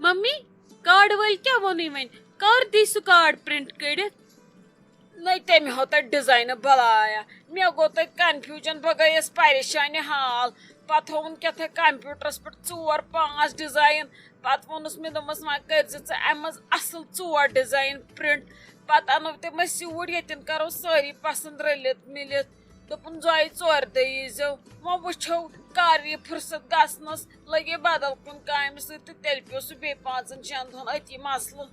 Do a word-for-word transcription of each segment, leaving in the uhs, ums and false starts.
Mummy, card وٲلۍ کیٛاہ ووٚنُے وۄنۍ؟ کر دی سُہ کارڈ پرنٹ کٔڑِتھ؟ نَے تٔمۍ ہوو تۄہہِ ڈیزاینہٕ بلایا۔ مےٚ گوٚو تۄہہِ کنفیوجن، بہٕ گٔیَس پریشانہِ حال۔ پتہٕ ہووُن کیٛاہ تھانۍ کمپیوٹرس پٮ۪ٹھ ژور پانٛژھ ڈیزاین۔ پتہٕ ووٚنُس مےٚ، دوٚپمَس، "وۄنۍ کٔرۍ زِ ژٕ اَمہِ منٛز اَصٕل ژور ڈیزاین پرنٹ۔" پتہٕ اَنو تٔمۍ أسۍ یوٗرۍ، ییٚتٮ۪ن کرو سٲری پسنٛد رٔلِتھ مِلِتھ۔ دوٚپُن، "زایہِ ژورِ دۄہہِ ییٖزیو، وۄنۍ وٕچھو کر یہِ فرصت گژھنس، لگے بدل کُنہِ کامہِ سۭتۍ تہٕ تیٚلہِ پیوٚو سُہ بیٚیہِ پانٛژن شٮ۪ن دۄہن أتی مسلہٕ۔"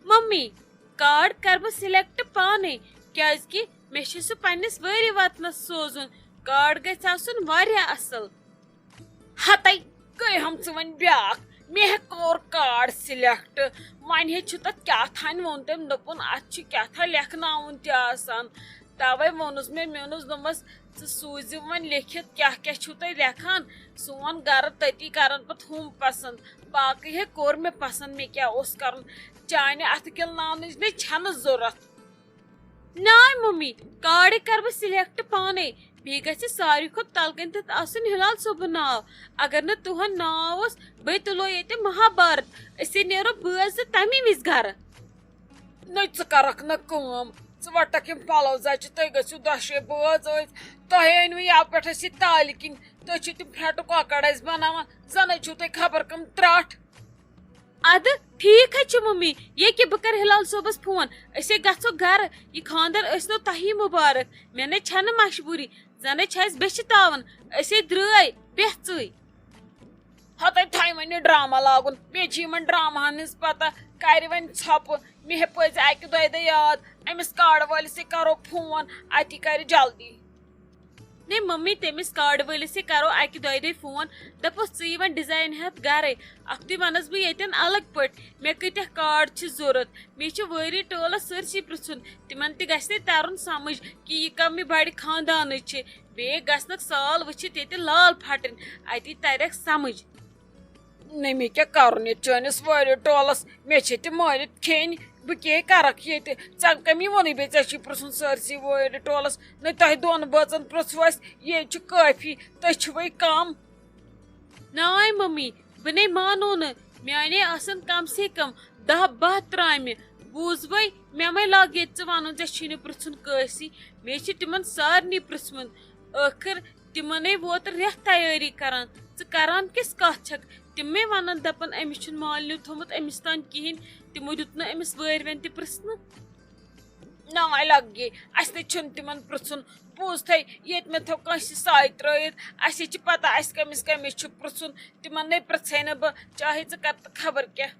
ممی، کارڈ کر بہٕ سلیکٹ پانے، کیازِ کہِ مےٚ چھُ سُہ پننِس وٲرۍ وطنس سوزُن۔ کارڈ گژھِ آسُن واریاہ اصل۔ ہتے، گٔے ہم ژٕ وۄنۍ بیٛاکھ۔ مےٚ ہے کوٚر کارڈ سلیکٹ۔ وۄنۍ ہے چھُ تتھ کیٛاہ تھانۍ ووٚن تٔمۍ، دوٚپُن، "اتھ چھُ کیٛاہ تھانۍ لیکھناوُن تہِ آسان۔" توے ووٚنُس مےٚ، مےٚ ووٚنُس، دوٚپمس، "ژٕ سوٗزِو وۄنۍ لیکھِتھ کیٛاہ کیٛاہ چھُو تُہۍ لیکھان۔ سون گرٕ تٔتی کرن پتہٕ ہُم پسنٛد۔ باقٕے ہے کوٚر مےٚ پسنٛد، مےٚ کیٛاہ اوس کرُن۔ چانہِ اتھٕ گِلناونٕچ نے چھنہٕ ضروٗرت۔" ناے ممی، کارڈے کر بہٕ سلیکٹ پانے۔ بیٚیہِ گژھِ ساروی کھۄتہٕ تلہٕ کنہِ تتھ آسُن ہلال صٲبُن ناو۔ اگر نہٕ تُہُنٛد ناو اوس، بے تُلو ییٚتہِ مہابھارت۔ أسے نیرو بٲژ تہٕ تمی وِزِ گرٕ۔ نٔے ژٕ کرکھ نہ کٲم، ژٕ وٹکھ یِم پلو زچہِ، تُہۍ گٔژھِو دۄشوے بٲژ أتھۍ۔ تۄہہِ أنوٕ یَوٕ پٮ۪ٹھ اَسہِ یہِ تالہِ کِنۍ، تُہۍ چھِو تِم پھرٛٹہٕ کۄکر اَسہِ بناوان، زَنَے چھِو تُہۍ خبر کٕم ترٛٹھ۔ اَدٕ ٹھیٖک حظ چھُ ممی، ییٚکہِ بہٕ کرٕ ہلال صٲبس فون، أسے گژھو گرٕ، یہِ خانٛدر ٲسۍ نو تۄہی مُبارک، مےٚ نے چھنہٕ مجبوٗری، زَنَے چھِ اَسہِ بیٚچھِ تاوان، أسے درٛٲے بٮ۪ژٕے۔ ہتَے تھایہِ وۄنۍ یہِ ڈرامہ لاگُن۔ بیٚیہِ چھِ یِمن ڈرامہن ہٕنٛز پتہ۔ کرِ وۄنۍ ژھۄپہٕ۔ مےٚ ہے پٔزۍ اکہِ دۄیہِ دۄہ یاد، أمِس کارڈ وٲلِس ہے کرو فون، اتی کرِ جلدی۔ نے ممی، تٔمِس کارڈ وٲلِس ہے کرو اکہِ دۄیہِ دۄہہِ فون، دپوس، "ژٕ یہِ وۄنۍ ڈیزاین ہٮ۪تھ گرے، اکھتُے ونس بہٕ ییٚتٮ۪ن الگ پٲٹھۍ، مےٚ کۭتیاہ کارڈ چھِ ضروٗرت۔ مےٚ چھُ وٲری ٹولس سٲرسٕے پرژھُن، تِمن تہِ گژھِ نے ترُن سمجھ کہِ یہِ کمہِ بڑِ خاندانٕچ چھِ۔ بیٚیہِ گژھنکھ سال وٕچھِتھ ییٚتہِ لال پھٹٕنۍ، اتی ترٮ۪کھ سمجھ۔" نہ مےٚ کیٛاہ کرُن ییٚتہِ چٲنِس وٲرِو ٹولس؟ مےٚ چھِ تہِ مٲرِتھ کھیٚنۍ۔ بہٕ کیٛاہ کرکھ ییٚتہِ؟ ژےٚ کٔمی ووٚنُے بیٚیہِ ژےٚ چھُے پرٛژھُن سٲرسٕے وٲرِو ٹولس؟ نہ تۄہہِ دۄن بٲژن پرٛژھوٕ اَسہِ، ییٚتہِ چھُ کٲفی، تُہۍ چھِوٕے کم۔ ناے ممی، بہٕ نے مانو نہٕ، میانے آسن کم سے کم دہ باہ ترامہِ۔ بوٗزوے، مےٚ مَے لگ ییٚتہِ ژٕ وَنُن ژےٚ چھُے نہٕ پرٛژھُن کٲنٛسی۔ مےٚ چھِ تِمن سارنٕے پرٛژھمُت۔ ٲخٕر تِمنے ووت رٮ۪تھ تیٲری کران۔ ژٕ کران کِس کتھ چھکھ؟ تِم مےٚ ونان، دپان، "أمِس چھُنہٕ مالنیو تھوٚمُت أمِس تام کِہینۍ۔" تِمو دیُت نہٕ أمِس وٲرۍ وٮ۪ن تہِ پرژھنہٕ۔ ناے لگے، اسہِ نے چھُنہٕ تِمن پرژھُن۔ بوٗزتھے، ییٚتہِ مےٚ تھٲو کٲنٛسہِ ساے ترٲیِتھ، اسہِ چھِ پتہ اسہِ کٔمِس کٔمِس چھُ پرژھُن۔ تِمن نے پرژھے نہٕ بہٕ، چاہے ژٕ کر تہٕ خبر کیٛاہ۔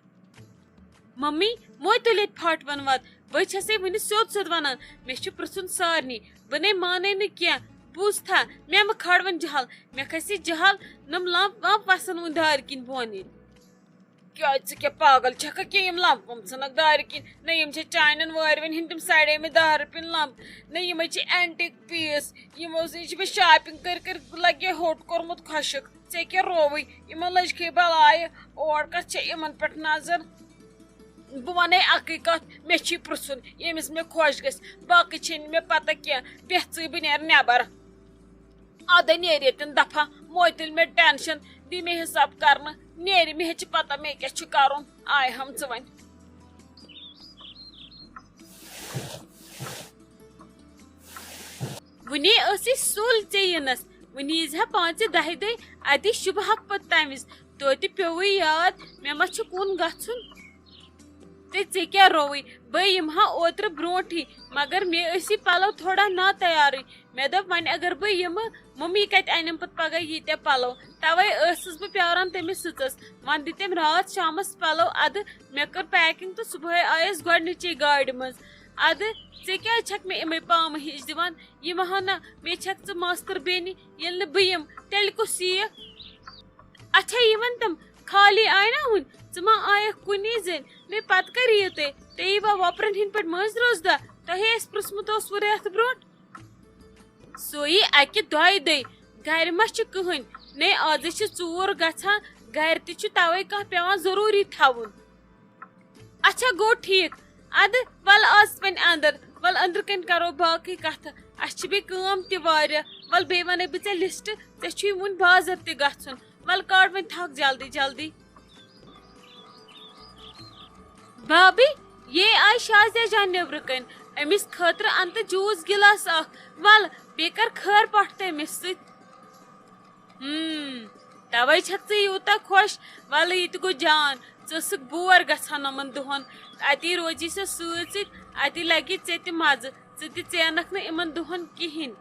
ممی، موے تُلِتھ پھاٹھ ونوات، بہٕ چھسے وُنہِ سیوٚد سیوٚد ونان، مےٚ چھُ پرژھُن سارنٕے، بہٕ نے مانے نہٕ کینٛہہ۔ بوٗزتھا، مےٚ مہٕ کھاڑ وۄنۍ جہل، مےٚ کھسہِ جہل، نم لمپ ومپ وسن وُنہِ دارِ کِنۍ بۄن ییٚلہِ۔ کیٛازِ ژٕ کیٛاہ پاگل چھکھا کینٛہہ؟ یِم لمپ ومپ ژھٕنکھ دارِ کِنۍ؟ نہ، یِم چھِ چانٮ۪ن وٲرۍ وٮ۪ن ہٕنٛدۍ تِم سڑے مٕتۍ دارِ پِن لمپ، نہ یِمے چھِ اینٹیک پیٖس، یِمو سۭتۍ چھِ مےٚ شاپنگ کٔرۍ کٔرۍ لگے ہوٚٹ کوٚرمُت خۄشک۔ ژےٚ کیٛاہ رووٕے؟ یِمن لٔجکھٕے بلاے، اور کتھ چھےٚ یِمن پٮ۪ٹھ نظر؟ بہٕ ونے اکٕے کتھ، مےٚ چھُے پرژھُن، ییٚمِس مےٚ خۄش گژھِ، باقٕے چھے نہٕ مےٚ پتہ کینٛہہ، بیٚہہ ژٕے، بہٕ نیرٕ نٮ۪بر۔ ادے نیرِ ییٚتٮ۪ن دفعہ، موے تُلۍ مےٚ ٹینشن، دی مےٚ حساب کرنہٕ، نیرِ، مےٚ ہے چھِ پتہ مےٚ کیٛاہ چھُ کرُن، آے ہم ژٕ وۄنۍ۔ وُنی ٲسٕے سُل ژےٚ یِنس، وُنہِ ییٖزِ ہا پانٛژِ دَہہِ دۄہہِ، اَتی شوٗبہٕ ہاکھ پتہٕ تَمہِ وِزِ۔ توتہِ پیوٚوُے یاد، مےٚ ما چھُ کُن گژھُن؟ تہٕ ژےٚ کیٛاہ رووُے؟ بہٕ یِمہٕ ہا اوترٕ برونٛٹھٕے، مگر مےٚ ٲسی پلو تھوڑا ناتیارٕے۔ مےٚ دوٚپ، وۄنۍ اگر بہٕ یِمہٕ، ممی کتہِ انن پتہٕ پگاہ ییٖتیٛاہ پلو؟ توے ٲسٕس بہٕ پیاران تٔمِس سٕژس۔ وۄنۍ دِتۍ تٔمۍ راتھ شامس پلو ادٕ، مےٚ کٔر پیکنگ تہٕ صبحٲے آیس گۄڈنِچے گاڑِ منٛز۔ ادٕ ژےٚ کیٛازِ چھکھ مےٚ یِمے پامہٕ ہِش دِوان؟ یِمہٕ ہا نہ، مےٚ چھکھ ژٕ ماستٕر بیٚنہِ، ییٚلہِ نہٕ بہٕ یِمہٕ، تیٚلہِ کُس یِیہِ؟ اچھا، یِوان تِم خالی آیہِ نا وُنہِ؟ ژٕ ما آیکھ کُنی زٔنۍ؟ مےٚ پتہٕ کر یِیِو تُہۍ؟ تُہۍ یِیوا وۄپرن ہٕنٛدۍ پٲٹھۍ مٲنٛزِ روزدہ؟ تۄہے اَسہِ پرٛژھمُت اوسوٕ رٮ۪تھ برونٛٹھ۔ سُے اَکہِ دۄیہِ دۄہہِ۔ گرِ ما چھِ کٕہٕنۍ؟ نے، آزے چھِ ژوٗر گژھان، گرِ تہِ چھُ توے کانٛہہ پٮ۪وان ضروٗری تھاوُن۔ اچھا، گوٚو ٹھیٖک۔ اَدٕ وَلہٕ آز وۄنۍ اَندر، وَلہٕ أنٛدرٕ کَنۍ کَرو باقٕے کَتھٕ۔ اَسہِ چھِ بیٚیہِ کٲم تہِ واریاہ۔ وَلہٕ بیٚیہِ وَنَے بہٕ ژےٚ لِسٹ، ژےٚ چھُے وُنہِ بازر تہِ گژھُن۔ وَلہٕ کاڈ وۄنۍ تھَکھ جلدی جلدی۔ بھابھی، یے آیہِ شازیہ جان نیٚبرٕ کنۍ۔ أمِس خٲطرٕ اَن تہٕ جوٗس گِلاس اکھ۔ وَلہٕ، بیٚیہِ کر خٲر پاٹھ تٔمِس سۭتۍ۔ ہم، توے چھکھ ژٕ یوٗتاہ خۄش۔ وَلہٕ، یہِ تہِ گوٚو جان۔ ژٕ ٲسٕکھ بور گژھان یِمن دۄہن۔ اَتی روزی ژےٚ سۭتۍ سۭتۍ، اَتی لگی ژےٚ تہِ مزٕ۔ ژٕ تہِ ژینکھ نہٕ یِمن دۄہن کِہینۍ۔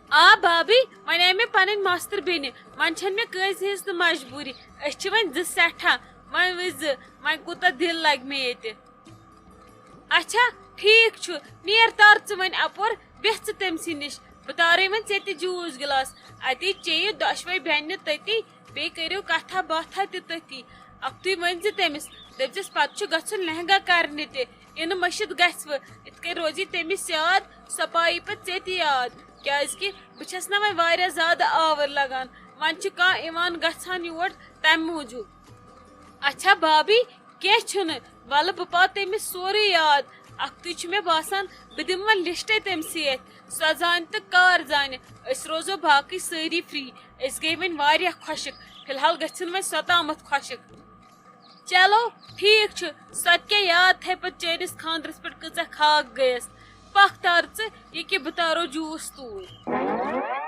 آ بھابھی، وۄنۍ آیہِ مےٚ پنٕنۍ ماستٕر بیٚنہِ، وۄنۍ چھنہٕ مےٚ کٲنٛسہِ ہٕنٛز تہِ مجبوٗری۔ أسۍ چھِ وۄنۍ زٕ سٮ۪ٹھاہ، وۄنۍ وٕچھ زٕ، وۄنۍ کوٗتاہ دِل لگہِ مےٚ ییٚتہِ۔ اچھا، ٹھیٖک چھُ، نیر تار ژٕ وۄنۍ اپور، بیٚہہ ژٕ تٔمۍ سٕے نِش، بہٕ تارے وۄنۍ ژےٚ تہِ جوٗس گِلاس۔ اتی چیٚیِو دۄشوے بیٚنہِ تٔتی، بیٚیہِ کٔرِو کتھا باتھا تہِ تٔتی۔ اکھتُے ؤنۍ زِ تٔمِس، دٔپزٮ۪س پتہٕ چھُ گژھُن لہنگا کرنہِ تہِ، اِنہٕ مٔشِتھ گژھِ وٕ، یِتھ کٔنۍ روزی تٔمِس یاد، سۄ پایی پتہٕ ژےٚ تہِ یاد، کیازِ کہِ بہٕ چھس نہ وۄنۍ واریاہ زیادٕ آوٕر لگان، وۄنۍ چھُ کانٛہہ یِوان گژھان یور تمہِ موٗجوٗب۔ اچھا بھابھی، کینٛہہ چھُنہٕ، وَلہٕ بہٕ پاو تٔمِس سورُے یاد۔ اَکھتُے چھُ مےٚ باسان، بہٕ دِمہٕ وۄنۍ لِسٹَے تٔمۍ سٕے اَتھِ۔ سۄ زانہِ تہٕ کار زانہِ۔ أسۍ روزو باقٕے سٲری فری۔ أسۍ گٔے وۄنۍ واریاہ خۄشِک۔ فی الحال گٔژھِن وۄنۍ سۄ تامَتھ خۄشِک۔ چلو، ٹھیٖک چھُ۔ سۄ تہِ کیٛاہ یاد تھایہِ پَتہٕ چٲنِس خانٛدرَس پٮ۪ٹھ کۭژاہ خاک گٔیَس۔ پَکھ تار ژٕ، یہِ کہِ بہٕ تارو جوٗس توٗرۍ۔